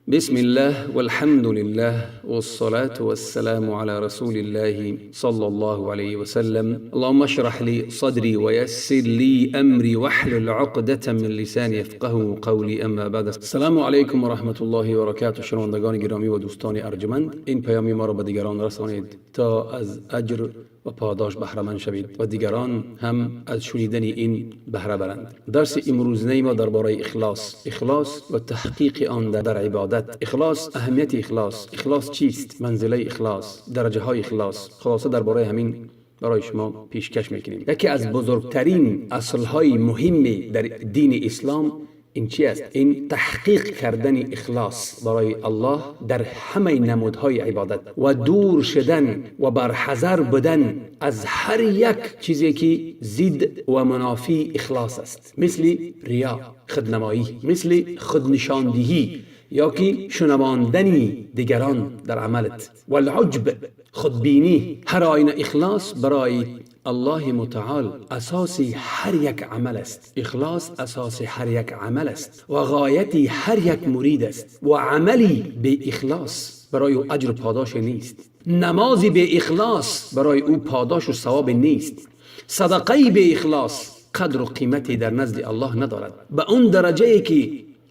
بسم الله والحمد لله والصلاة والسلام على رسول الله صلى الله عليه وسلم. اللهم اشرح لي صدري ويسر لي أمري واحلل عقدة من لساني يفقهوا قولي. اما بعد، السلام علیکم و رحمت الله و برکاته. شنوندگان گرامی و دوستان ارجمند، این پیامی ما را به دیگران رسانید تا از اجر و پاداش بهره شوید و دیگران هم از شنیدن این بهره برند. درس امروزنه ما درباره اخلاص، اخلاص و تحقیق آن در عبادت، اخلاص، اهمیت اخلاص، اخلاص چیست، منزله اخلاص، درجه های اخلاص، خلاصه درباره همین برای شما پیشکش میکنیم. یکی از بزرگترین اصلهای مهم در دین اسلام این چی است؟ این تحقیق کردن اخلاص برای الله در همه نمودهای عبادت و دور شدن و برحذر بودن از هر یک چیزی که ضد و منافی اخلاص است، مثل ریا، خودنمایی، مثل خودنشاندهی یا که شنواندن دیگران در عملت، والعجب، خودبینی. هر آینه اخلاص برای الله متعال اساس هر یک عمل است. اخلاص اساس هر یک عمل است و غایت هر یک مرید است و عملی به اخلاص برای او اجر و پاداش نیست. نمازی به اخلاص برای او پاداش و ثواب نیست. صدقه به اخلاص قدر و قیمتی در نزد الله ندارد. به اون درجه که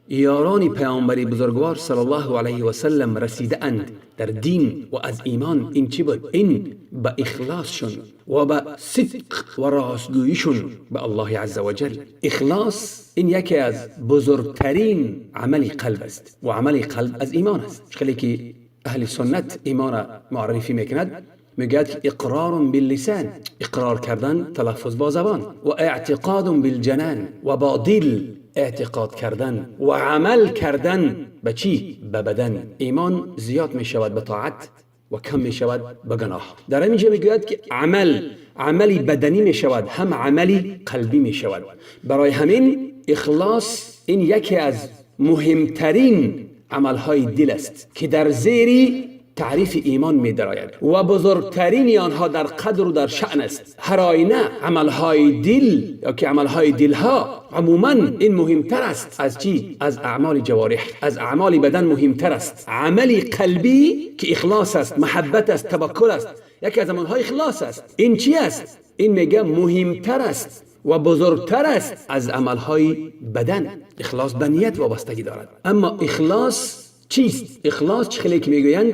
یاران پیامبری بزرگوار صلی الله علیه و سلم رسیده اند در دین و از ایمان، این چی بود؟ این به اخلاصشون و به صدق و راستگوییشون به الله عز وجل. اخلاص این یکی از بزرگترین عمل قلب است و عمل قلب از ایمان است. خیلی که اهل سنت ایمان معرفی میکند، میگوید اقرار باللسان، اقرار کردن، تلفظ با زبان، و اعتقاد بالجنان، و با دل اعتقاد کردن، و عمل کردن به چی؟ به بدن. ایمان زیاد می شود به طاعت و کم می شود به گناه. در اینجا میگوید که عمل، عملی بدنی می شود، هم عملی قلبی می شود. برای همین اخلاص این یکی از مهمترین عملهای دل است که در زیر تعریف ایمان می درآید و بزرگترین آنها در قدر و در شأن است. هر آینه عملهای دل یا که عملهای دلها عموما این مهمتر است از چی؟ از اعمال جوارح، از اعمال بدن مهمتر است. عمل قلبی که اخلاص است، محبت است، توکل است، یکی از عملهای اخلاص است. این چی است؟ این میگه مهمتر است و بزرگتر است از عملهای بدن. اخلاص به نیت وابستگی دارد. اما اخلاص چیست؟ اخلاص چه خیلی که میگویند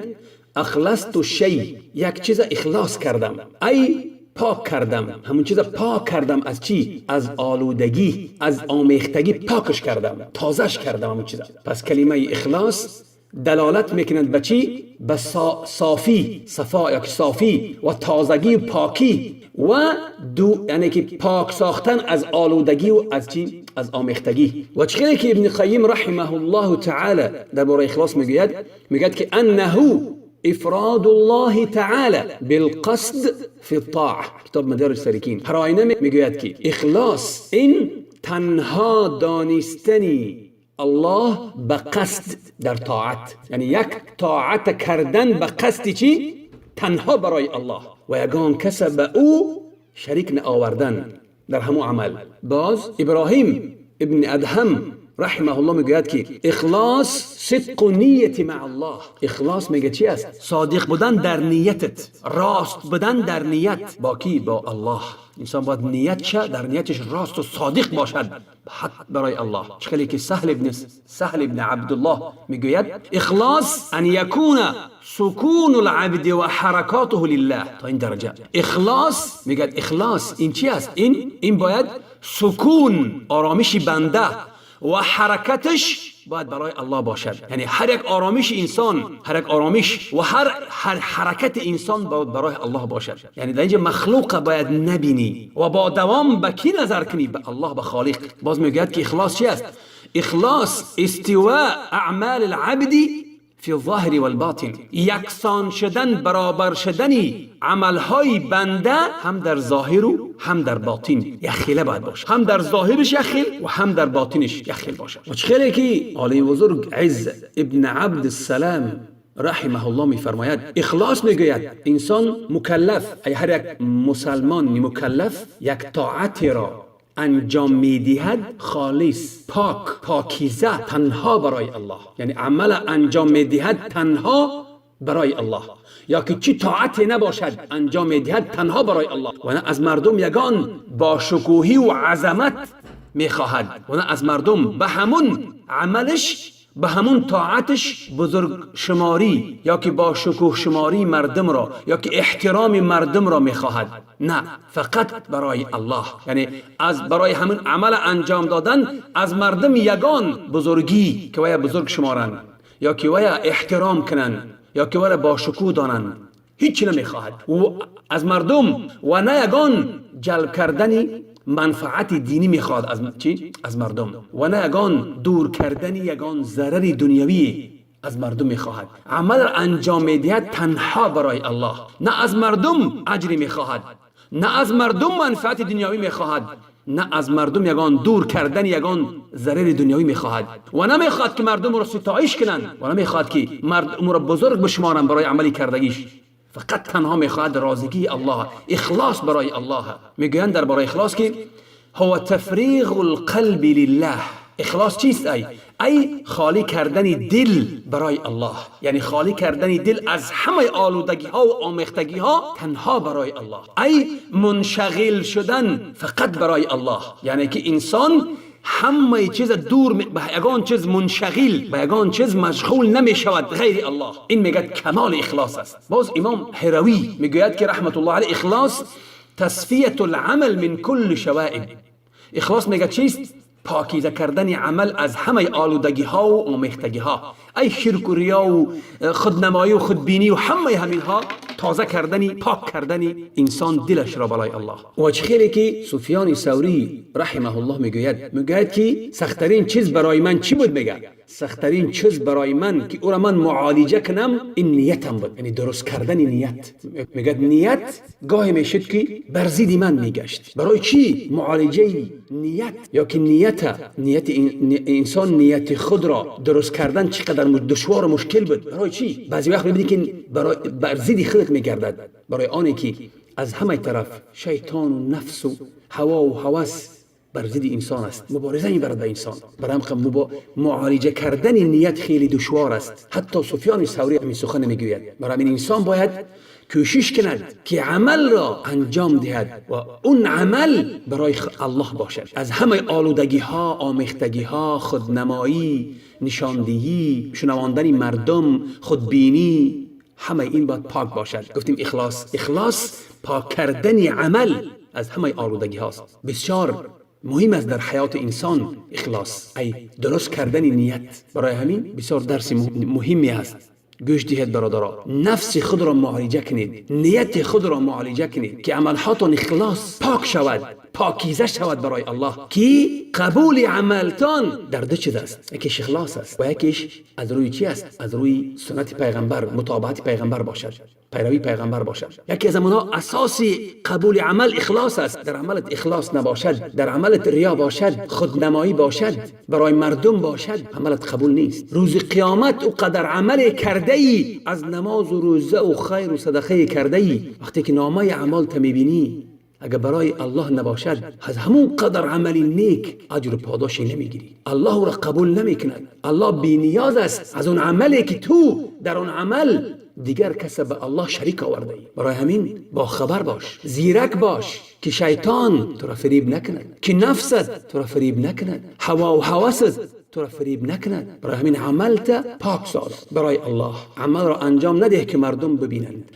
اخلصت الشیء، یک چیز اخلاص کردم، ای پاک کردم، همون چیز پاک کردم. از چی؟ از آلودگی، از آمیختگی پاکش کردم، تازش کردم همون چیز. پس کلمه اخلاص دلالت میکنند به چی؟ به صافی، صفا یا صافی و تازگی و پاکی و دو، یعنی که پاک ساختن از آلودگی و از چی؟ از آمیختگی. و چه که ابن قیم رحمه الله تعالی درباره اخلاص میگوید، میگوید که انه افراد الله تعالی بالقصد فی الطاعه. کتاب مدارج سالکین. هر آینه میگوید که اخلاص این تنها دانستنی الله به قصد در طاعت، یعنی یک طاعت کردن به قصد چی؟ تنها برای الله و یگان کس به او شریک نآوردن در همو عمل. باز ابراهیم ابن ادهم رحمه الله میگوید که اخلاص صدق نیت مع الله. اخلاص میگه چی است؟ صادق بودن در نیتت، راست بودن در نیت. با کی؟ با الله. انسان باید نیت شه، در نیتش راست و صادق باشد حق برای الله. چخلی که سهل ابن عبدالله میگوید اخلاص ان یکون سکون العبد و حرکاته لله. تا این درجه اخلاص میگه. اخلاص این چی است؟ این باید سکون، آرامش بنده و حرکتش باید برای الله باشد. یعنی هر یک آرامش انسان، هر یک آرامش و هر حرکت انسان باید برای الله باشد. یعنی در اینجا مخلوق باید نبینی و با دوام به کی نظر کنی؟ به الله، به خالق. باز میگوید که اخلاص چی است؟ اخلاص استواء اعمال العبد فی الظاهر والباطن، یکسان شدن، برابر شدن عملهای بنده هم در ظاهر و هم در باطن. یک خیله باید باشه، هم در ظاهرش یک خیل و هم در باطنش یک خیل باشه. و خیلی که عالم بزرگ عز ابن عبد السلام رحمه الله میفرماید اخلاص، میگوید انسان مکلف، ای هر یک مسلمان مکلف یک طاعت را انجام میدهد خالص، پاک، پاکیزه، تنها برای الله. یعنی عمل انجام میدهد تنها برای الله، یا که چی طاعتی نباشد انجام میدهد تنها برای الله، و نه از مردم یگان با شکوهی و عظمت میخواهد، و نه از مردم به همون عملش، به همون طاعتش بزرگ شماری یا که با شکوه شماری مردم را یا که احترام مردم را میخواهد. نه، فقط برای الله. یعنی از برای همون عمل انجام دادن از مردم یگان بزرگی که ویا بزرگ شمارند یا که ویا احترام کنند یا که ویا با شکوه دانند، هیچ نمیخواهد و از مردم، و نه یگان جلب کردن منفعت دینی میخواد از چی؟ از مردم، و نه یگان دور کردن یگان ضرر دنیوی از مردم میخواهد. عمل انجام میدهد تنها برای الله، نه از مردم اجری میخواهد، نه از مردم منفعت دنیوی میخواهد، نه از مردم یگان دور کردن یگان ضرر دنیوی میخواهد، و نمیخواهد که مردم را ستایش کنند، و نمیخواهد که مردم را بزرگ بشمارند برای عملی کردگیش. فقط تنها میخواهد راضگی الله، اخلاص برای الله. میگویند درباره اخلاص که هو تفریغ القلب لله. اخلاص چیست؟ ای خالی کردن دل برای الله، یعنی خالی کردن دل از همه آلودگی ها و آمیختگی ها تنها برای الله، ای منشغل شدن فقط برای الله. یعنی که انسان همه چیز دور، به یگان چیز منشغل، به یگان چیز مشغول نمی شود غیر الله. این میگه کمال اخلاص است. باز امام هروی میگوید که رحمت الله علیه اخلاص تصفیه العمل من کل شوائب. اخلاص میگه چیست؟ پاکیزه کردن عمل از همه آلودگی ها و آمیختگی ها، ای شرک و ریا و خودنمایی و خودبینی و همه همین ها، تازه کردنی، پاک کردنی انسان دلش را برای الله. و چه خیلی که سفیان ثوری رحمه الله میگوید که سختترین چیز برای من چی بود؟ میگه سختترین چیز برای من که او را من معالجه کنم این نیتم بود، یعنی درست کردن نیت. میگه نیت گاهی میشد که بر ضد من میگشت. برای چی معالجه نیت یا که نیت انسان، نیت خود را درست کردن چقدر دشوار و مشکل بود؟ برای چی بعضی وقت میبینی که برای بر ضد خودت میگردد؟ برای آنی که از همه طرف شیطان و نفس و هوا و هوس بر ضد انسان است، مبارزه میبرد به انسان. برای هم معالجه کردن نیت خیلی دشوار است. حتی سفیان ثوری همین سخن میگوید. برای همین انسان باید کوشش کند که عمل را انجام دهد و اون عمل برای الله باشد، از همه آلودگی ها، آمیختگی ها، خودنمایی، نشاندهی، شنواندن مردم، خودبینی، همه این باید پاک باشد. گفتیم اخلاص، اخلاص پاک کردن عمل از همه آلودگی هاست. بسیار مهم است در حیات انسان اخلاص، ای درست کردن نیت. برای همین بسیار درس مهمی است. گوش دهید برادرها، نفس خود را معالجه کنید، نیت خود را معالجه کنید که عملهاتان اخلاص پاک شود، پاکیزه شود برای الله، که قبول عملتان در دو چیز است: یکیش اخلاص است و یکیش از روی چی است؟ از روی سنت پیغمبر، متابعت پیغمبر باشد، پیروی پیغمبر باشد. یکی از آنها اساسی قبول عمل اخلاص است. در عملت اخلاص نباشد، در عملت ریا باشد، خودنمایی باشد، برای مردم باشد، عملت قبول نیست. روز قیامت او قدر عمل کرده ای از نماز و روزه و خیر و صدقه کرده ای، وقتی که نامه اعمال ته میبینی، اگر برای الله نباشد، از همون قدر عمل نیک اجر و پاداشی نمیگیری. الله او را قبول نمیکند. الله بی نیاز است از اون عملی که تو در اون عمل دیگر کس به الله شریک آورده ای. برای همین با خبر باش، زیرک باش که شیطان تو را فریب نکند، که نفست تو را فریب نکند، هوا و هوست تو را فریب نکند. برای همین عملت پاک ساز برای الله. عمل را انجام نده که مردم ببینند.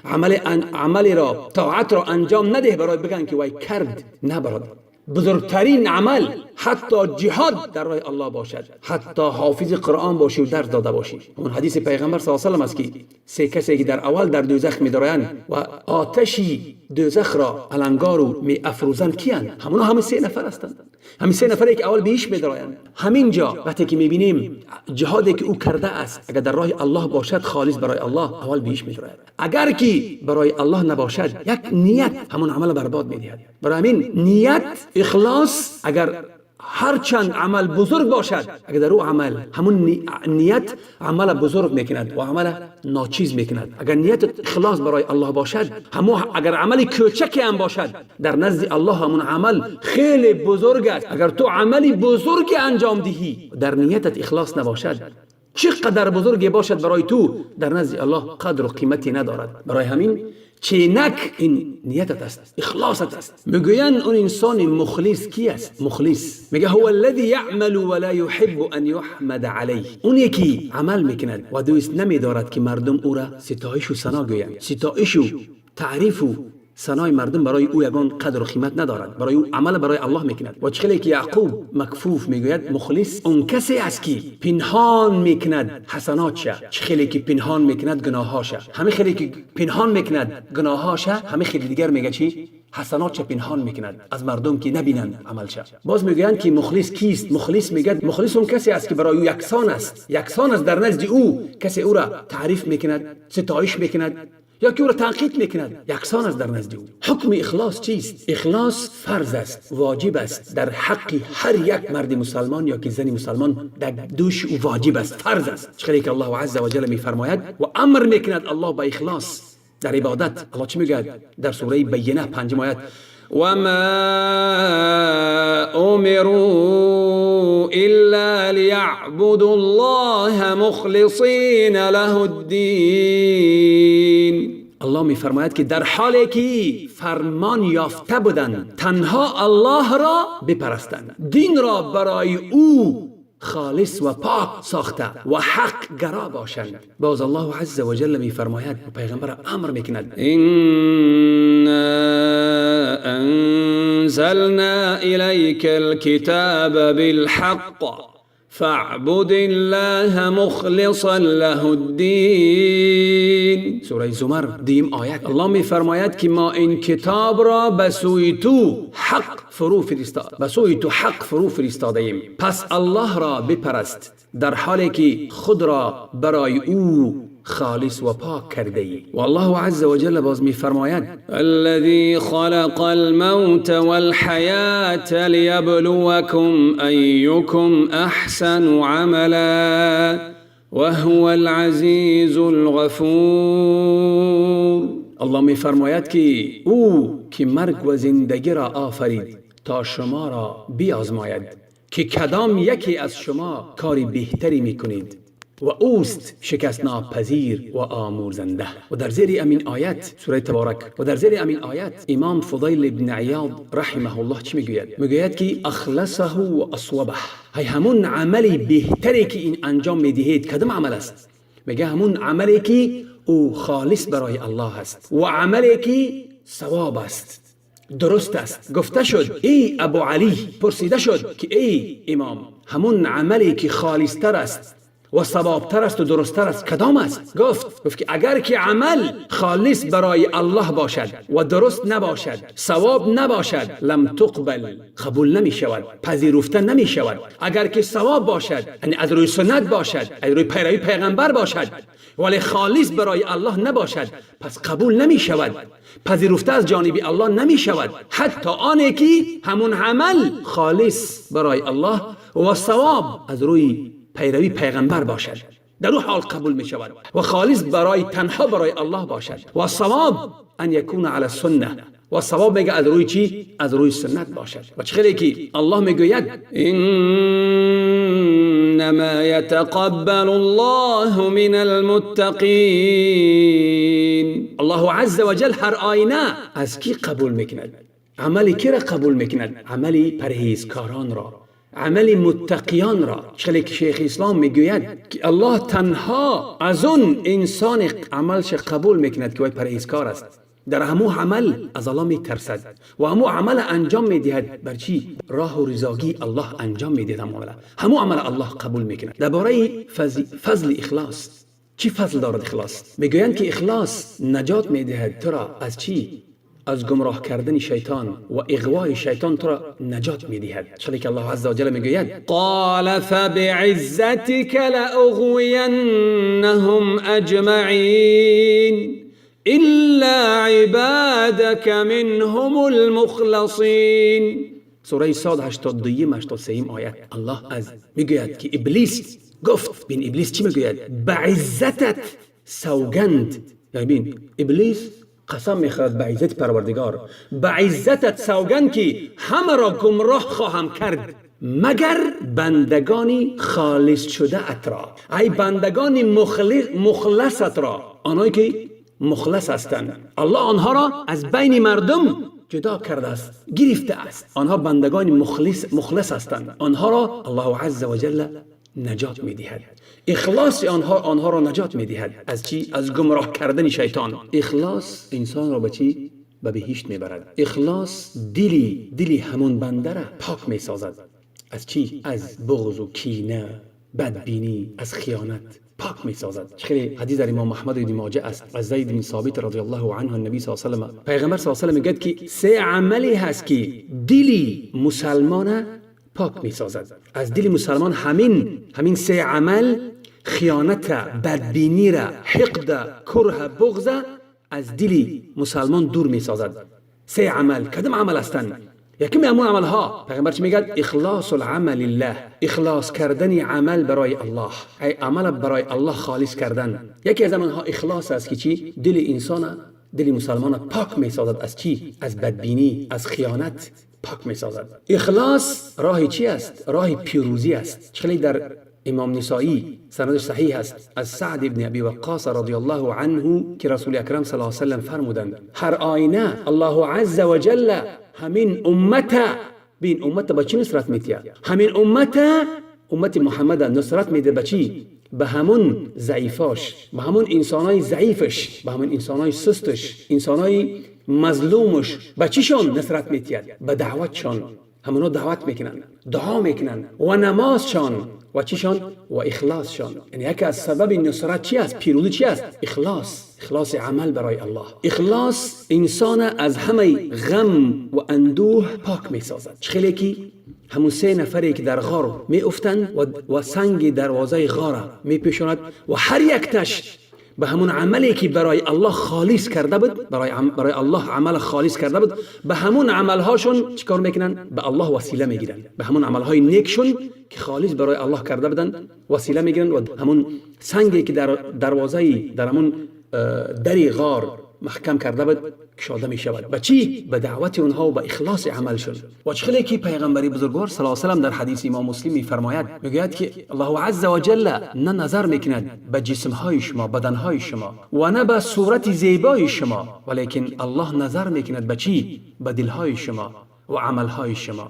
عمل را، طاعت را انجام نده برای بگن که وای کرد. نه برادر، بزرگترین عمل حتی جهاد در راه الله باشد، حتی حافظ قرآن باشی و درس داده باشی. اون حدیث پیغمبر صلی الله علیه و سلم است که سه کسی که در اول در دوزخ میدارند و آتشی دوزخ را النگارو می افروزند کیان؟ همونا همه سه نفر هستند، همین سه نفری که اول بهش میدارند. همینجا وقتی که میبینیم جهادی که او کرده است اگر در راه الله باشد، خالص برای الله، اول بهش میدارند. اگر که برای الله نباشد، یک نیت همون عمل برباد میدهد. برای همین نیت اخلاص اگر هرچند عمل بزرگ باشد، اگر در او عمل همون نیت عمل بزرگ میکند و عمل ناچیز میکند. اگر نیت اخلاص برای الله باشد، همون اگر عمل کوچکی هم باشد، در نزد الله همون عمل خیلی بزرگ است. اگر تو عملی بزرگی انجام دهی، در نیتت اخلاص نباشد، چقدر بزرگی باشد برای تو، در نزد الله قدر و قیمتی ندارد. برای همین چینک این نیتت است، اخلاصت است. میگویند اون انسان مخلص کی است؟ مخلص میگه هو الذي يعمل ولا يحب ان يحمد عليه. اون یکی عمل میکند و دوست نمیدارد که مردم او را ستایش و ثنا گویند. ستایش و تعریف و ثنای مردم برای او یگان قدر و قیمت ندارد. برای او عمل برای الله میکند. و چخلی که یعقوب مکفوف میگوید مخلص اون کسی است که پنهان میکند حسناتش، چخلی که پنهان میکند گناهاش، همه خیلی که پنهان میکند گناهاش، همه خیلی دیگر میگه چی؟ حسناتش پنهان میکند از مردم که نبینند عملش. باز میگویند که مخلص کیست؟ مخلص میگه مخلص اون کسی است که برای او یکسان است، یکسان است در نزد او. کسی او را تعریف میکند، ستایش میکند یا که او را تنقید میکند، یکسان است در نزد او. حکم اخلاص چیست؟ اخلاص فرض است، واجب است در حق هر یک مرد مسلمان یا که زن مسلمان، در دوش او واجب است، فرض است. چخلی که الله عز وجل میفرماید و امر میکند الله با اخلاص در عبادت. الله چی میگه در سوره بینه پنجم آیت؟ وما أمروا إلا ليعبدوا الله مخلصين له الدين. الله میفرماید که در حالی که فرمان یافته بودند تنها الله را بپرستند، دین را برای او خالص و پاک ساخته و حق گرا باشند. باز الله عز وجل میفرماید و پیغمبر امر میکند إنا أنزلنا إليك الكتاب بالحق فاعبد الله مخلصا له الدين. سوره زمر دیم آیت. الله میفرماید که ما این کتاب را به سوی تو حق فرو فرستاد، به سوی تو حق فرو فرستاده ایم، پس الله را بپرست در حالی که خود را برای او خالص و پاک کرده ای. و الله عز وجل باز میفرماید الذي خلق الموت والحياة ليبلوكم أيكم أحسن عملا وهو العزيز الغفور. الله میفرماید که او که مرگ و زندگی را آفرید تا شما را بیازماید که کدام یکی از شما کاری بهتری میکنید و اوست شکست ناپذیر و آمرزنده. و در زیر امین آیت سوره تبارک و در زیر امین آیت امام فضیل بن عیاض رحمه الله چی میگوید؟ میگوید که اخلصه و اصوبه. های همون عملی بهتری که این انجام میدهید کدام عمل است؟ میگه همون عملی که او خالص برای الله است و عملی که صواب است، درست است. گفته شد ای ابو علی، پرسیده شد که ای امام، همون عملی که خالصتر است و صوابتر است و درستتر است کدام است؟ گفت که اگر که عمل خالص برای الله باشد و درست نباشد، صواب نباشد، لم تقبل، قبول نمی شود، پذیرفته نمی شود. اگر که صواب باشد، یعنی از روی سنت باشد، از روی پیروی پیغمبر باشد، ولی خالص برای الله نباشد، پس قبول نمی شود، پذیرفته از جانب الله نمی شود، حتی آنی که همون عمل خالص برای الله و صواب از روی پیروی پیغمبر باشد، در او حال قبول می شود و خالص برای تنها برای الله باشد و صواب ان یکون علی السنه، و صواب میگه از روی چی؟ از روی سنت باشد. و چه که الله میگوید انما يتقبل الله من المتقین. الله عز وجل هر آینه از کی قبول میکند؟ عمل کی را قبول میکند؟ عمل پرهیزکاران را، عمل متقیان را. چخلی که شیخ اسلام میگوید که الله تنها از اون انسان عملش قبول میکند که وی پرهیزکار است، در همو عمل از الله میترسد و همو عمل انجام میدهد. بر چی؟ راه و رضاگی الله انجام میدهد. همو عمل، همو عمل الله قبول میکند. درباره فضل اخلاص، چی فضل دارد اخلاص؟ میگویند که اخلاص نجات میدهد تو را از چی؟ از گمراه کردن شیطان و اغوای شیطان تو را نجات میدهد. چون که الله عز وجل میگوید قال فبعزتك لأغوینهم اجمعین إلا عبادك منهم المخلصين. Сураи Сод, 82, 83 оят. Аллоҳ аз мегӯяд, ки Иблис гуфт. Бин, Иблис чӣ мегӯяд? Ба иззатат савганд. Бин, Иблис қасам мехӯрад ба иззати Парвардигор. Ба иззатат савганд, ки ҳамаро гумроҳ хоҳам кард, магар бандагони холис шудаатро, ай бандагони мухлисатро. Онҳое ки мухлис ҳастанд, Аллоҳ онҳоро аз байни мардум ҷудо кардааст, гирифтааст. Онҳо бандагони мухлис ҳастанд. Онҳоро Аллоҳу азза ва ҷалла наҷот медиҳад. Ихлоси онҳо онҳоро наҷот медиҳад. Аз чӣ? Аз гумроҳ кардани шайтон. Ихлос инсонро ба чӣ? Ба биҳишт мебарад. Ихлос дили ҳамон бандара пок месозад. Аз чӣ? Аз буғзу кина, бадбинӣ, аз хиёнат пок месозад. Хеле ҳадис дар Имом Аҳмад ибни Моҷа аст, аз Зайд бин Собит радиаллоҳу анҳу, наби с салам, Пайғамбар с салам мегӯяд, ки се амале ҳаст, ки дили мусалмона пок месозад. Аз дили мусалмон ҳамин се амал хиёната, бадбинира, ҳиқда, курҳа, буғза аз дили мусалмон дур месозад. Се амал кадом амал ҳастанд? Якими ҳамон амалҳо, Пайғамбар чӣ мегӯяд? Ихлосу лъамал лиллаҳ, ихлос кардани амал барои Аллоҳ, ай амала барои Аллоҳ холис кардан. Яке аз амалҳо ихлос аст, ки чӣ? Дили инсона, дили мусалмона пок месозад. Аз чӣ? Аз бадбинӣ, аз хиёнат пок месозад. Ихлос роҳи чӣ аст? Роҳи пирӯзӣ аст. Хеле дар Имом Нисоӣ, санадаш саҳиҳ аст, аз Саъд ибни Аби Ваққос радиаллоҳу анҳу, ки Расули Акрам сал салам фармуданд: ҳар оина Аллоҳу азза ва ҷалла ҳамин уммата, бин, уммата ба чӣ нусрат метиҳад? Ҳамин уммата, уммати Муҳаммада нусрат медиҳад. Ба чӣ? Ба ҳамун заифош, ба ҳамун инсонои заифаш, ба ҳамун инсонои сусташ, инсонои мазлумаш. Ба чишон нусрат метиҳад? Ба даъватшон. Ҳамоно даъват мекунанд, дуо мекунанд ва намозшон ва чишон ва ихлосшон. Яъне яке аз сабаби нусрат чи аст, пирӯзӣ чи аст? Ихлос, ихлоси амал барои Аллоҳ. Ихлос инсона аз ҳамаи ғам ва андӯҳ пок месозад. Чӣ хеле ки ҳамун се нафаре ки дар ғор меуфтанд ва санги дарвозаи ғора мепешонад ва ҳар якташ ба ҳамун амале ки барои Аллоҳ холис карда буд, барои Аллоҳ амал холис карда буд, ба ҳамун амалҳошон чӣ кор мекунанд? Ба Аллоҳ васила мегиранд. Ба ҳамун амалҳои некшон, ки холис барои Аллоҳ карда буданд, васила мегиранд ва ҳамун санге ки дар дарвозаи, дар ҳамун дари ғор маҳкам карда буд, кушода мешавад. Ба чӣ? Ба даъвати онҳо ва ба ихлоси амалшон. Ва чӣ хеле ки Пайғамбари бузургвор сал салам дар ҳадиси Имом Муслим мефармояд, мегӯяд, ки Аллоҳу азза ва ҷалла на назар мекунад ба ҷисмҳои шумо, баданҳои шумо, ва на ба сурати зебои шумо, валекин Аллоҳ назар мекунад ба чӣ? Ба дилҳои шумо ва амалҳои шумо.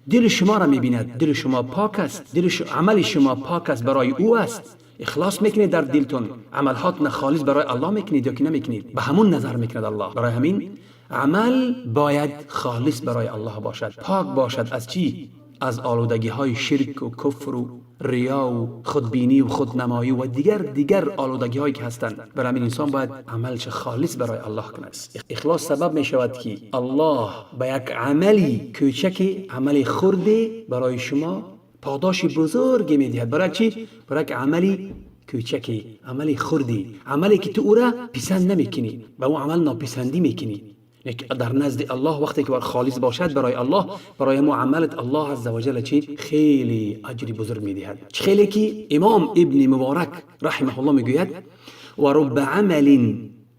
Дили шуморо мебинад. Дили шумо пок аст, дили амали шумо пок аст, барои ӯ аст, ихлос мекунед дар дилтон, амалҳотона холис барои Аллоҳ мекунед ё ки намекунед, ба ҳамун назар мекунад Аллоҳ. Барои ҳамин амал бояд холис барои Аллоҳ бошад, пок бошад. Аз чӣ? Аз олудагиҳои ширку куфру риёву худбинию худнамоӣ ва дигар олудагиҳое ки ҳастанд. Барои ҳамин инсон бояд амалша холис барои Аллоҳ кунад. Ихлос сабаб мешавад, ки Аллоҳ ба як амали кӯчаке, амали хурде барои шумо подоши бузурге медиҳад. Барои чӣ? Барои як амали кӯчаке, амали хурдӣ, амале ки ту ӯра писанд намекунӣ, ба ӯ амал нописандӣ мекунӣ. Дар назди Аллоҳ вақте ки холис бошад барои Аллоҳ, барои ҳамон амалат Аллоҳ азза ва ҷалла чӣ? Хеле аҷри бузург медиҳад. Чӣ хеле ки Имом Ибни Муборак раҳимаҳуллоҳ мегӯяд: ва рубба амалин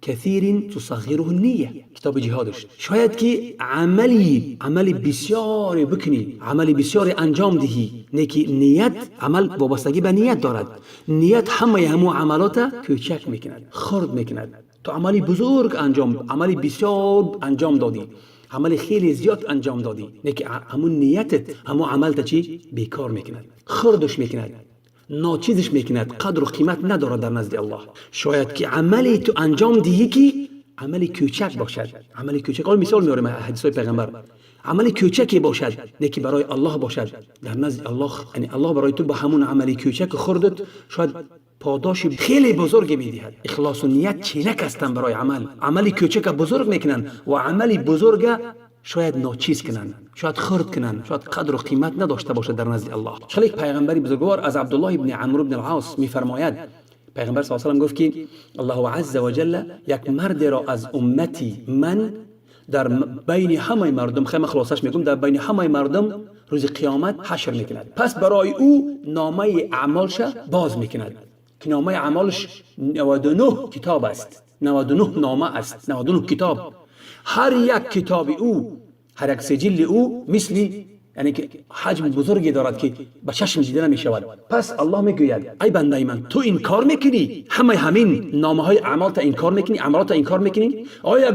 касирин тусағғируҳу ния. Китоби ҷиҳодаш. Шояд ки амали бисёре бикунӣ, амали бисёре анҷом диҳӣ, не ки ният, амал вобастагӣ ба ният дорад. Ният ҳамаи ҳамун амалота кӯчак мекунад, хурд мекунад. Ту амали бузург анҷом, амали бисёр анҷом додӣ, амали хеле зиёд анҷом додӣ, не ки ҳамун ниятат ҳамун амалта чӣ? Бекор мекунад, хурдш мекунад, ночизш мекунад, қадру қимат надорад дар назди Аллоҳ. Шояд ки амале ту анҷом диҳӣ, ки амали кӯчак бошад, амали кӯчак. Ҳол мисол меорем ҳадисҳои Пайғамбар. Амали кӯчаке бошад, не ки барои Аллоҳ бошад, дар назди Аллоҳ, яъне Аллоҳ барои ту ба ҳамун амали кӯчаку хурдат шояд подоши хеле бузурге медиҳад. Ихлосу ният ченак ҳастанд барои амал. Амали кӯчака бузург мекунанд ва амали бузурга шояд ночиз кунанд, шояд хурд кунанд, шояд қадру қимат надошта бошад дар назди Аллоҳ. Хеле Пайғамбари бузургвор аз Абдуллоҳ ибни Амр ибни Алъос мефармояд, Пайғамбар с салам гуфт, ки Аллоҳу азза ва ҷалла як мардеро аз уммати ман در بین همه مردم، خیلی خلاصش میگم، در بین همه مردم روز قیامت حشر میکند. پس برای او نامه اعمالش باز میکند که نامه اعمالش 99 کتاب است، 99 نامه است، 99 کتاب. هر یک کتاب او، هر یک سجل او مثل یعنی که حجم بزرگی دارد که به چشم دیده نمی شود. پس الله میگوید ای بنده من، تو این کار میکنی، همه همین نامه های اعمال تا این کار میکنی، اعمالات این کار میکنی، آیا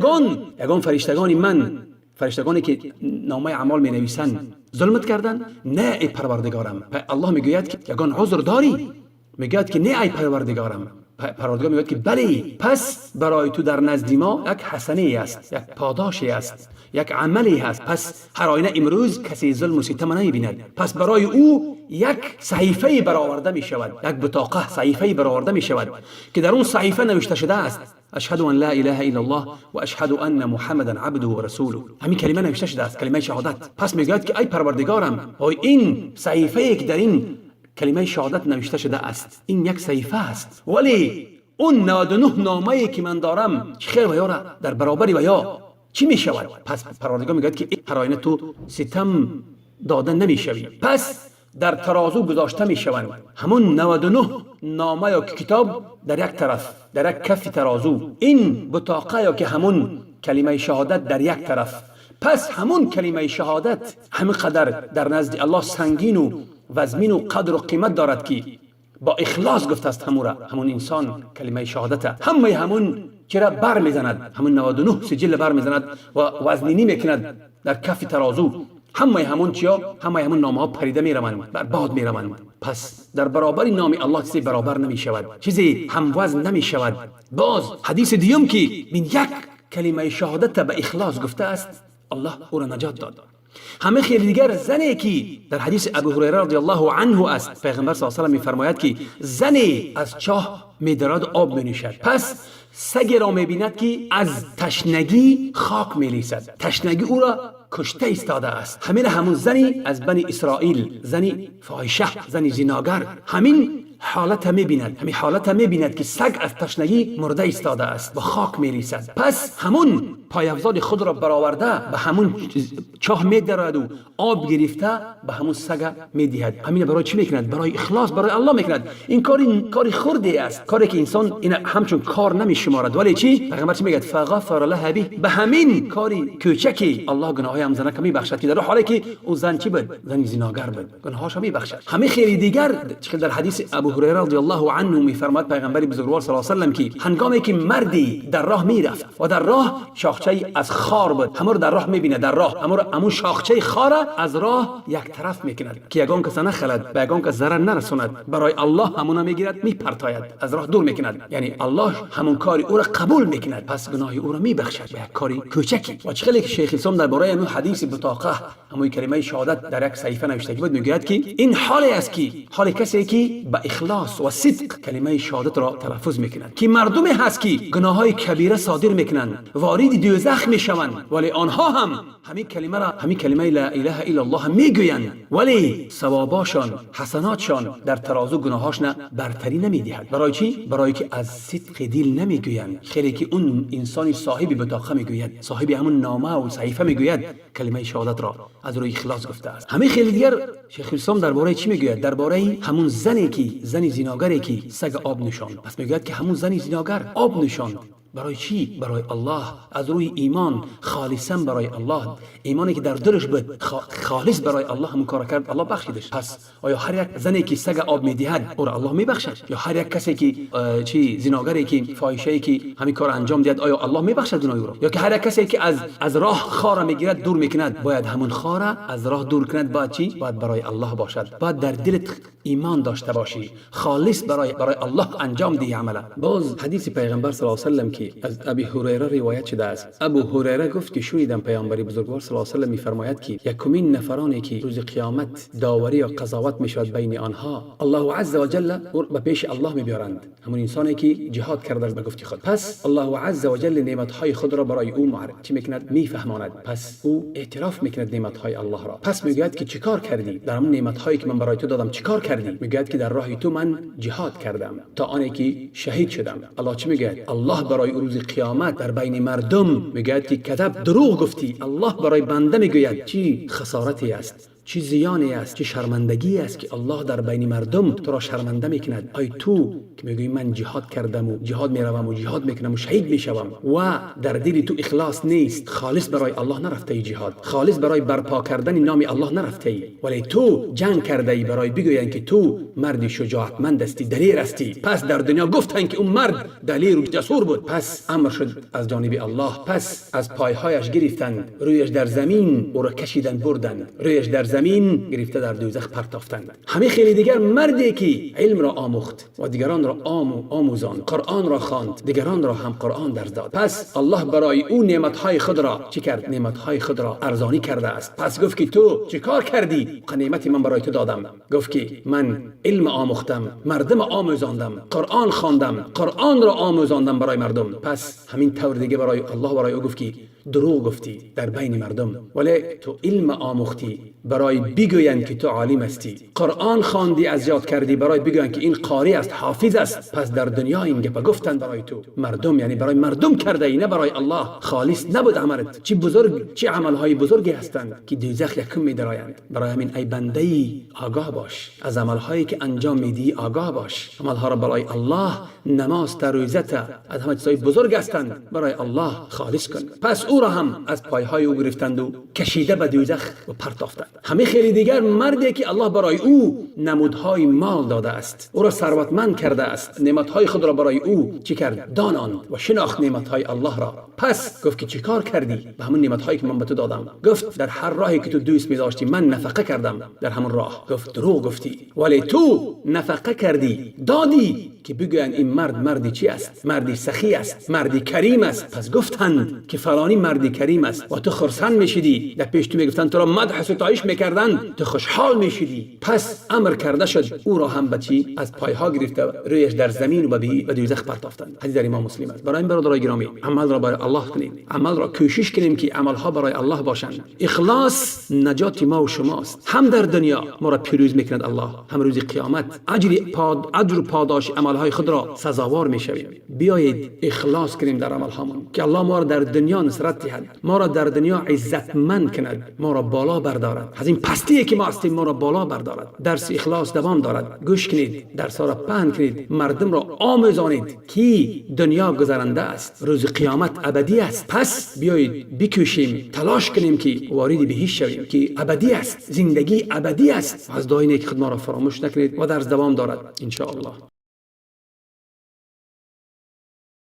یگان فرشتگان من، فرشتگانی که نامه اعمال می نویسند، ظلمت کردن؟ نه ای پروردگارم. الله میگوید که یگان عذر داری؟ میگوید که نه ای پروردگارم. پروردگار میگوید که بله، پس برای تو در نزد ما یک حسنه است، یک پاداشی است، یک عملی هست. پس هر آینه امروز کسی ظلم و ستم نمیبیند. پس برای او یک صحیفه برآورده می شود، یک بطاقه صحیفه برآورده می شود که در اون صحیفه نوشته شده است اشهد ان لا اله الا الله و اشهد ان محمدا عبده و رسوله. همین کلمه نوشته شده است، کلمه شهادت. پس میگوید که ای پروردگارم، آی این صحیفه که در این کلمه شهادت نوشته شده است، این یک صحیفه است، ولی اون 99 نامه که من دارم خیر و یارا در برابری و یا چی می شود؟ پس پروردگار میگوید که هر آینه تو ستم داده نمیشوی. پس در ترازو گذاشته می شوند همون 99 نامه یا کتاب در یک طرف، در یک کف ترازو، این بطاقه یا که همون کلمه شهادت در یک طرف. پس همون کلمه شهادت همین قدر در نزد الله سنگین و وزمین و قدر و قیمت دارد که با اخلاص گفته است همون انسان کلمه شهادت، همه همون چرا بر میزند، همون 99 سجل بر میزند و وزنینی میکند در کف ترازو. همه همون چیا، همه همون نامه ها پریده میروند، بر باد میروند. پس در برابر نام الله چیزی برابر نمی شود، چیزی هم وزن نمی شود. باز حدیث دیوم که من یک کلمه شهادت به اخلاص گفته است، الله او را نجات داد. همه خیلی دیگر زنی که در حدیث ابو هریره رضی الله عنه است، پیغمبر صلی الله علیه و میفرماید که زنی از چاه میدرد آب می نوشد، پس سگی را میبیند که از تشنگی خاک میلیسد، تشنگی او را کشته ایستاده است. همین همون زنی از بنی اسرائیل، زنی فاحشه، زنی زناگر، همین حالت میبیند، همین حالت میبیند که سگ از تشنگی مرده ایستاده است و خاک میریسد. پس همون پایافزاد خود را برآورده به همون چاه میدرد و آب گرفته به همون سگ میدهد. همین برای چی میکند؟ برای اخلاص، برای الله میکند. این کاری خردی است، کاری که انسان این همچون کار نمیشمارد، ولی چی؟ پیغمبر چی میگه؟ فغفر لها به. به همین کاری کوچکی الله گناه‌های هم زنک میبخشد که در حالی که اون زن چی بود؟ زن زناگر بود، گناهاش میبخشد. همین خیلی دیگر چه در حدیث ابو هریره رضی الله عنه میفرماد پیغمبر بزرگوار صلی الله علیه و سلم که هنگامی که مردی در راه میرفت و در راه شاخچه از خار بود، همو در راه میبینه، در راه همو شاخچه خار از راه یک طرف میکند که یگان کس نخلد، به یگان کس ضرر نرساند، برای الله همون میگیرد میپرتاید، از راه دور میکند. یعنی الله همون کاری او را قبول میکند، پس گناه او را میبخشد به یک کاری کوچکی. و چه که شیخ الاسلام درباره همون حدیث بطاقه، همون کلمه شهادت در یک صحیفه نوشته بود، میگوید که این حالی است که حال کسی که به اخلاص و صدق کلمه شهادت را تلفظ میکند، که مردمی هست که گناه‌های کبیره صادر میکنند، وارد دوزخ میشوند، ولی آنها هم همین کلمه را، همین کلمه لا اله الا الله میگویند، ولی ثواباشان، حسناتشان در ترازو گناهاشون برتری نمیدهد. برای چی؟ برای که از صدق دل نمیگویند. خیلی که اون انسانی صاحب بطاقه میگوید، صاحب همون نامه و صحیفه میگوید، کلمه شهادت را از روی اخلاص گفته است. همین خیلی دیگر شیخ الاسلام درباره چی میگوید؟ درباره همون زنی که زنی زناگری که سگ آب نشاند. پس میگوید که همون زنی زناگر آب نشاند. برای چی؟ برای الله، از روی ایمان، خالصا برای الله، ایمانی که در دلش بود، خالص برای الله همون کار کرد، الله بخشیدش. پس آیا هر یک زنی که سگ آب میدهد او را الله میبخشد؟ یا هر یک کسی که چی زناگری که فاحشه‌ای که همین کار انجام دهد، آیا الله میبخشد گناه او را؟ یا که هر یک کسی که از راه خار میگیرد دور میکند، باید همون خار از راه دور کند. باید چی؟ باید برای الله باشد، باید در دلت ایمان داشته باشی، خالص برای الله انجام دهی عمله. باز حدیث پیغمبر صلی الله علیه و سلم که از ابی هریره روایت شده است، ابو هریره گفت که شنیدم پیامبر بزرگوار صلی الله علیه و سلم میفرماید که یکمین نفرانی که روز قیامت داوری یا قضاوت میشود بین آنها، الله عز و جل به پیش الله میبرند، همون انسانی که جهاد کرده به گفت خود. پس الله عز و جل نعمت‌های خود را برای او معرفی چی میکند؟ میفهماند. پس او اعتراف میکند نعمت‌های الله را. پس میگوید که چیکار کردی در همون نعمت‌هایی که من برای تو دادم؟ چیکار کردی؟ میگوید که در راه تو من جهاد کردم تا آنی که شهید شدم. الله چی میگه؟ الله برای روز قیامت در بین مردم میگوید که کذب، دروغ گفتی. الله برای بنده میگوید چی خسارتی است، چی زیانی است، چی شرمندگی است که الله در بین مردم تو را شرمنده میکند. ای تو که میگویی من جهاد کردم و جهاد میروم و جهاد میکنم و شهید میشوم و در دل تو اخلاص نیست، خالص برای الله نرفته ای جهاد، خالص برای برپا کردن نام الله نرفته ای، ولی تو جنگ کرده ای برای بگویند که تو مردی شجاعتمند هستی، دلیر هستی. پس در دنیا گفتند که اون مرد دلیر و جسور بود. پس امر شد از جانب الله، پس از پایهایش گرفتند، رویش در زمین او را کشیدند بردند، رویش در زمین گرفته در دوزخ پرتافتند. همه خیلی دیگر مردی که علم را آموخت و دیگران را آموزاند، قرآن را خواند، دیگران را هم قرآن درس داد. پس الله برای او نعمتهای خود را چی کرد؟ نعمتهای خود را ارزانی کرده است. پس گفت که تو چی کار کردی؟ نعمت من برای تو دادم. گفت که من علم آموختم، مردم آموزاندم، قرآن خواندم، قرآن را آموزاندم برای مردم. پس همین طور دیگه برای الله برای او گفت که دروغ گفتی در بین مردم، ولی تو علم آموختی برای بگویند که تو عالم هستی، قرآن خواندی از یاد کردی برای بگویند که این قاری است، حافظ است. پس در دنیا این گپ گفتند برای تو مردم، یعنی برای مردم کرده ای، نه برای الله. خالص نبود عملت. چی بزرگ، چی عملهای بزرگی هستند که دوزخ یکم میدرایند. برای همین ای بنده ای آگاه باش، از عملهایی که انجام میدی آگاه باش. عملها را برای الله، نماز تا روزت، از همه چیزهای بزرگ هستند، برای الله خالص کن. پس او را هم از پایهای او گرفتند و کشیده به دوزخ و پرتافتند. همه خیلی دیگر مردی که الله برای او نمودهای مال داده است، او را ثروتمند کرده است، نعمتهای خود را برای او چی کرد؟ داناند و شناخت نعمتهای الله را. پس گفت که چیکار کردی به همون نعمتهایی که من به تو دادم؟ گفت در هر راهی که تو دوست می داشتی من نفقه کردم در همون راه. گفت دروغ گفتی، ولی تو نفقه کردی، دادی که بگویند این مرد مردی چی است؟ مردی سخی است، مردی کریم است. پس گفتند که فلانی مردی کریم است و تو خرسند میشدی، در پیش تو میگفتند، تو را مدح ستایش میکردند، تو خوشحال میشدی. پس امر کرده شد او را هم بچی از پایها گرفته، رویش در زمین و به دوزخ پرتافتند. حدیث در امام مسلم است. برای این برادرای گرامی، عمل را برای الله کنیم، عمل را کوشش کنیم که عملها برای الله باشند. اخلاص نجات ما و شماست. هم در دنیا ما را پیروز میکند الله، هم روز قیامت اجر پاداش عملهای خود را سزاوار میشویم. بیایید اخلاص کنیم در عملهامون که الله ما را در دنیا نصرت دهد، ما را در دنیا عزتمند کند، ما را بالا بردارد، از این پستی که ما هستیم ما را بالا بردارد. درس اخلاص دوام دارد. گوش کنید، درس را پهن کنید، مردم را آموزانید که دنیا گذرنده است، روز قیامت ابدی است. پس بیایید بکوشیم، تلاش کنیم که وارد بهشت شویم که ابدی است، زندگی ابدی است. از دعای نیک خود ما را فراموش نکنید و درس دوام دارد ان شاء الله.